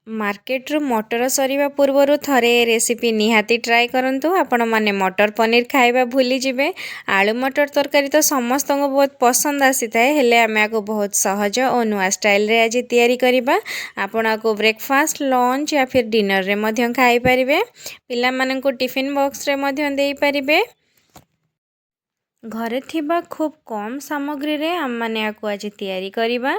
ମାର୍କେଟରୁ ମଟର ସରିବା ପୂର୍ବରୁ ଥରେ ଏ ରେସିପି ନିହାତି ଟ୍ରାଏ କରନ୍ତୁ। ଆପଣମାନେ ମଟର ପନିର ଖାଇବା ଭୁଲିଯିବେ। ଆଳୁ ମଟର ତରକାରୀ ତ ସମସ୍ତଙ୍କୁ ବହୁତ ପସନ୍ଦ ଆସିଥାଏ, ହେଲେ ଆମେ ଆକୁ ବହୁତ ସହଜ ଓ ନୂଆ ଷ୍ଟାଇଲରେ ଆଜି ତିଆରି କରିବା। ଆପଣ ଆକୁ ବ୍ରେକଫାଷ୍ଟ, ଲଞ୍ଚ ୟା ଫିର୍ ଡିନରରେ ମଧ୍ୟ ଖାଇପାରିବେ। ପିଲାମାନଙ୍କୁ ଟିଫିନ୍ ବକ୍ସରେ ମଧ୍ୟ ଦେଇପାରିବେ। ଘରେ ଥିବା ଖୁବ୍ କମ୍ ସାମଗ୍ରୀରେ ଆମମାନେ ଆକୁ ଆଜି ତିଆରି କରିବା।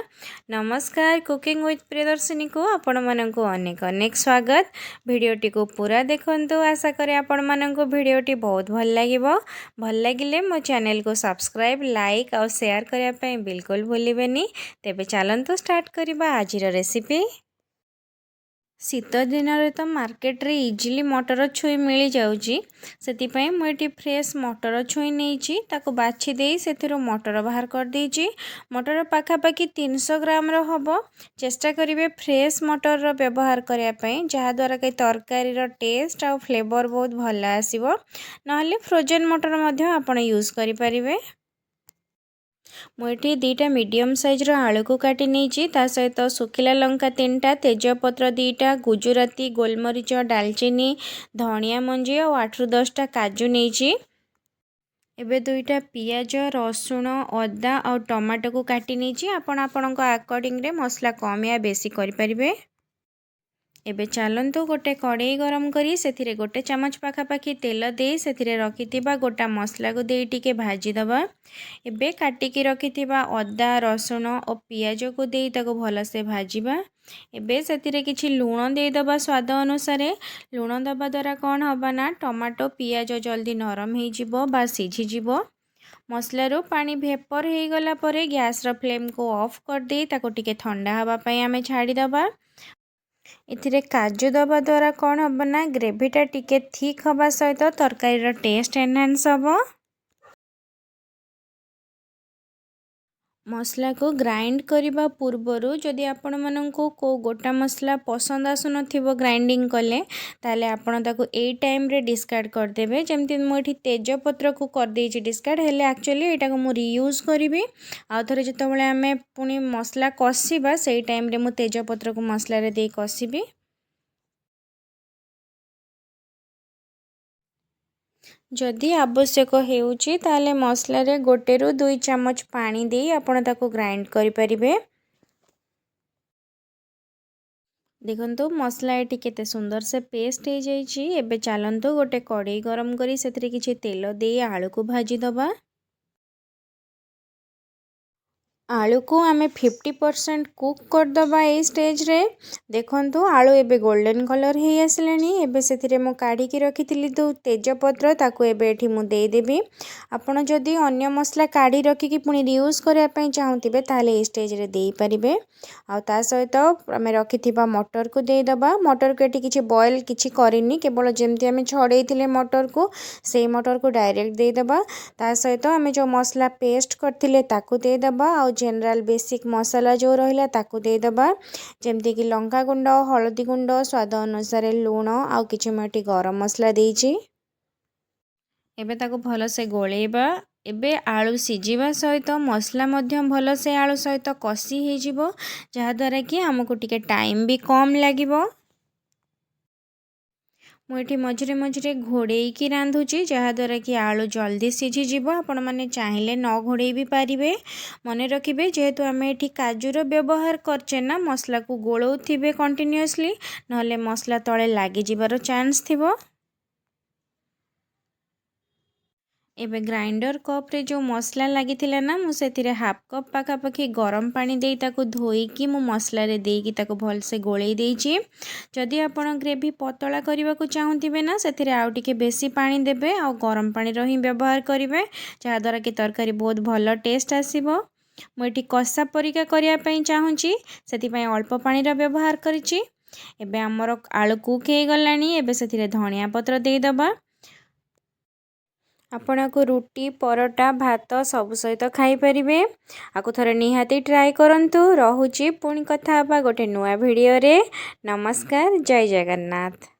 ନମସ୍କାର, କୁକିଂ ୱିଥ୍ ପ୍ରିୟଦର୍ଶିନୀକୁ ଆପଣମାନଙ୍କୁ ଅନେକ ଅନେକ ସ୍ୱାଗତ। ଭିଡ଼ିଓଟିକୁ ପୁରା ଦେଖନ୍ତୁ, ଆଶା କରେ ଆପଣମାନଙ୍କୁ ଭିଡ଼ିଓଟି ବହୁତ ଭଲ ଲାଗିବ। ଭଲ ଲାଗିଲେ ମୋ ଚ୍ୟାନେଲକୁ ସବସ୍କ୍ରାଇବ୍, ଲାଇକ୍ ଆଉ ସେୟାର କରିବା ପାଇଁ ବିଲକୁଲ ଭୁଲିବେନି। ତେବେ ଚାଲନ୍ତୁ ଷ୍ଟାର୍ଟ କରିବା ଆଜିର ରେସିପି। ଶୀତ ଦିନରେ ତ ମାର୍କେଟରେ ଇଜିଲି ମଟର ଛୁଇଁ ମିଳିଯାଉଛି, ସେଥିପାଇଁ ମୁଁ ଏଠି ଫ୍ରେଶ୍ ମଟର ଛୁଇଁ ନେଇଛି। ତାକୁ ବାଛି ଦେଇ ସେଥିରୁ ମଟର ବାହାର କରିଦେଇଛି। ମଟର ପାଖାପାଖି 300 ଗ୍ରାମର ହେବ। ଚେଷ୍ଟା କରିବେ ଫ୍ରେଶ୍ ମଟରର ବ୍ୟବହାର କରିବା ପାଇଁ, ଯାହାଦ୍ୱାରା କି ତରକାରୀର ଟେଷ୍ଟ ଆଉ ଫ୍ଲେଭର ବହୁତ ଭଲ ଆସିବ। ନହେଲେ ଫ୍ରୋଜେନ୍ ମଟର ମଧ୍ୟ ଆପଣ ୟୁଜ୍ କରିପାରିବେ। ମୁଁ ଏଠି 2ଟା ମିଡ଼ିୟମ୍ ସାଇଜ୍ର ଆଳୁକୁ କାଟି ନେଇଛି। ତା ସହିତ ଶୁଖିଲା ଲଙ୍କା 3ଟା, ତେଜପତ୍ର 2ଟା, ଗୁଜୁରାତି, ଗୋଲମରିଚ, ଡାଲଚିନି, ଧଣିଆ ମଞ୍ଜି ଆଉ 8ରୁ 10ଟା କାଜୁ ନେଇଛି। ଏବେ 2ଟା ପିଆଜ, ରସୁଣ, ଅଦା ଆଉ ଟମାଟୋକୁ କାଟି ନେଇଛି। ଆପଣ ଆପଣଙ୍କ ଆକର୍ଡ଼ିଂରେ ମସଲା କମ୍ ୟା ବେଶୀ କରିପାରିବେ। ଏବେ ଚାଲନ୍ତୁ ଗୋଟେ କଡ଼େଇ ଗରମ କରି ସେଥିରେ 1 ଚାମଚ ପାଖାପାଖି ତେଲ ଦେଇ ସେଥିରେ ରଖିଥିବା ଗୋଟା ମସଲାକୁ ଦେଇ ଟିକେ ଭାଜିଦେବା। ଏବେ କାଟିକି ରଖିଥିବା ଅଦା, ରସୁଣ ଓ ପିଆଜକୁ ଦେଇ ତାକୁ ଭଲସେ ଭାଜିବା। ଏବେ ସେଥିରେ କିଛି ଲୁଣ ଦେଇଦେବା ସ୍ୱାଦ ଅନୁସାରେ। ଲୁଣ ଦେବା ଦ୍ୱାରା କ'ଣ ହେବ ନା ଟମାଟୋ, ପିଆଜ ଜଲ୍ଦି ନରମ ହେଇଯିବ ବା ସିଝିଯିବ। ମସଲାରୁ ପାଣି ଭେପର ହେଇଗଲା ପରେ ଗ୍ୟାସ୍ର ଫ୍ଲେମ୍କୁ ଅଫ୍ କରିଦେଇ ତାକୁ ଟିକେ ଥଣ୍ଡା ହେବା ପାଇଁ ଆମେ ଛାଡ଼ିଦେବା। ଏଥିରେ କାଜୁ ଦେବା ଦ୍ୱାରା କ'ଣ ହେବ ନା ଗ୍ରେଭିଟା ଟିକେ ଥିକ୍ ହେବା ସହିତ ତରକାରୀର ଟେଷ୍ଟ ଏନହାନ୍ସ ହେବ। ମସଲାକୁ ଗ୍ରାଇଣ୍ଡ କରିବା ପୂର୍ବରୁ ଯଦି ଆପଣମାନଙ୍କୁ କେଉଁ ଗୋଟା ମସଲା ପସନ୍ଦ ଆସୁନଥିବ ଗ୍ରାଇଣ୍ଡିଙ୍ଗ କଲେ, ତାହେଲେ ଆପଣ ତାକୁ ଏଇ ଟାଇମ୍ରେ ଡିସକାର୍ଡ଼ କରିଦେବେ। ଯେମିତି ମୁଁ ଏଠି ତେଜପତ୍ରକୁ କରିଦେଇଛି ଡିସକାର୍ଡ଼, ହେଲେ ଆକ୍ଚୁଆଲି ଏଇଟାକୁ ମୁଁ ରିୟୁଜ୍ କରିବି। ଆଉ ଥରେ ଯେତେବେଳେ ଆମେ ପୁଣି ମସଲା କଷିବା, ସେଇ ଟାଇମ୍ରେ ମୁଁ ତେଜପତ୍ରକୁ ମସଲାରେ ଦେଇ କଷିବି। ଯଦି ଆବଶ୍ୟକ ହେଉଛି ତାହେଲେ ମସଲାରେ 1ରୁ 2 ଚାମଚ ପାଣି ଦେଇ ଆପଣ ତାକୁ ଗ୍ରାଇଣ୍ଡ କରିପାରିବେ। ଦେଖନ୍ତୁ, ମସଲା ଏଠି କେତେ ସୁନ୍ଦର ସେ ପେଷ୍ଟ ହେଇଯାଇଛି। ଏବେ ଚାଲନ୍ତୁ ଗୋଟେ କଡ଼େଇ ଗରମ କରି ସେଥିରେ କିଛି ତେଲ ଦେଇ ଆଳୁକୁ ଭାଜିଦେବା। ଆଳୁକୁ ଆମେ 50% କୁକ୍ କରିଦେବା ଏଇ ଷ୍ଟେଜ୍ରେ। ଦେଖନ୍ତୁ, ଆଳୁ ଏବେ ଗୋଲ୍ଡେନ୍ କଲର୍ ହେଇ ଆସିଲାଣି। ଏବେ ସେଥିରେ ମୁଁ କାଢ଼ିକି ରଖିଥିଲି ଯେଉଁ ତେଜପତ୍ର, ତାକୁ ଏବେ ଏଠି ମୁଁ ଦେଇଦେବି। ଆପଣ ଯଦି ଅନ୍ୟ ମସଲା କାଢ଼ି ରଖିକି ପୁଣି ରିୟୁଜ୍ କରିବା ପାଇଁ ଚାହୁଁଥିବେ, ତାହେଲେ ଏଇ ଷ୍ଟେଜ୍ରେ ଦେଇପାରିବେ। ଆଉ ତା ସହିତ ଆମେ ରଖିଥିବା ମଟରକୁ ଦେଇଦେବା। ମଟରକୁ ଏଠି କିଛି ବଏଲ୍ କିଛି କରିନି, କେବଳ ଯେମିତି ଆମେ ଛଡ଼େଇଥିଲେ ମଟରକୁ, ସେଇ ମଟରକୁ ଡାଇରେକ୍ଟ ଦେଇଦେବା। ତା ସହିତ ଆମେ ଯେଉଁ ମସଲା ପେଷ୍ଟ କରିଥିଲେ ତାକୁ ଦେଇଦେବା, ଆଉ ଜେନେରାଲ ବେସିକ୍ ମସଲା ଯେଉଁ ରହିଲା ତାକୁ ଦେଇଦେବା, ଯେମିତିକି ଲଙ୍କା ଗୁଣ୍ଡ, ହଳଦୀ ଗୁଣ୍ଡ, ସ୍ୱାଦ ଅନୁସାରେ ଲୁଣ ଆଉ କିଛି ମୁଁ ଏଠି ଗରମ ମସଲା ଦେଇଛି। ଏବେ ତାକୁ ଭଲସେ ଗୋଳେଇବା। ଏବେ ଆଳୁ ସିଝିବା ସହିତ ମସଲା ମଧ୍ୟ ଭଲସେ ଆଳୁ ସହିତ କଷି ହେଇଯିବ, ଯାହାଦ୍ୱାରା କି ଆମକୁ ଟିକେ ଟାଇମ୍ ବି କମ୍ ଲାଗିବ। ମୁଁ ଏଠି ମଝିରେ ମଝିରେ ଘୋଡ଼େଇକି ରାନ୍ଧୁଛି, ଯାହାଦ୍ୱାରା କି ଆଳୁ ଜଲ୍ଦି ସିଝିଯିବ। ଆପଣମାନେ ଚାହିଁଲେ ନ ଘୋଡ଼େଇ ବି ପାରିବେ। ମନେ ରଖିବେ, ଯେହେତୁ ଆମେ ଏଠି କାଜୁର ବ୍ୟବହାର କରିଛେ ନା, ମସଲାକୁ ଗୋଳଉଥିବେ କଣ୍ଟିନ୍ୟୁଅସଲି, ନହେଲେ ମସଲା ତଳେ ଲାଗିଯିବାର ଚାନ୍ସ ଥିବ। ଏବେ ଗ୍ରାଇଣ୍ଡର କପ୍ରେ ଯେଉଁ ମସଲା ଲାଗିଥିଲା ନା, ମୁଁ ସେଥିରେ ହାଫ୍ କପ୍ ପାଖାପାଖି ଗରମ ପାଣି ଦେଇ ତାକୁ ଧୋଇକି ମୁଁ ମସଲାରେ ଦେଇକି ତାକୁ ଭଲସେ ଗୋଳେଇ ଦେଇଛି। ଯଦି ଆପଣ ଗ୍ରେଭି ପତଳା କରିବାକୁ ଚାହୁଁଥିବେ ନା, ସେଥିରେ ଆଉ ଟିକେ ବେଶୀ ପାଣି ଦେବେ ଆଉ ଗରମ ପାଣିର ହିଁ ବ୍ୟବହାର କରିବେ, ଯାହାଦ୍ୱାରା କି ତରକାରୀ ବହୁତ ଭଲ ଟେଷ୍ଟ ଆସିବ। ମୁଁ ଏଠି କଷା ପରିକା କରିବା ପାଇଁ ଚାହୁଁଛି, ସେଥିପାଇଁ ଅଳ୍ପ ପାଣିର ବ୍ୟବହାର କରିଛି। ଏବେ ଆମର ଆଳୁ କୁକ୍ ହେଇଗଲାଣି। ଏବେ ସେଥିରେ ଧଣିଆ ପତ୍ର ଦେଇଦେବା। ଆପଣଙ୍କୁ ରୁଟି, ପରଟା, ଭାତ ସବୁ ସହିତ ଖାଇପାରିବେ। ଆକୁ ଥରେ ନିହାତି ଟ୍ରାଏ କରନ୍ତୁ। ରହୁଛି, ପୁଣି କଥା ହେବା ଗୋଟେ ନୂଆ ଭିଡ଼ିଓରେ। ନମସ୍କାର, ଜୟ ଜଗନ୍ନାଥ।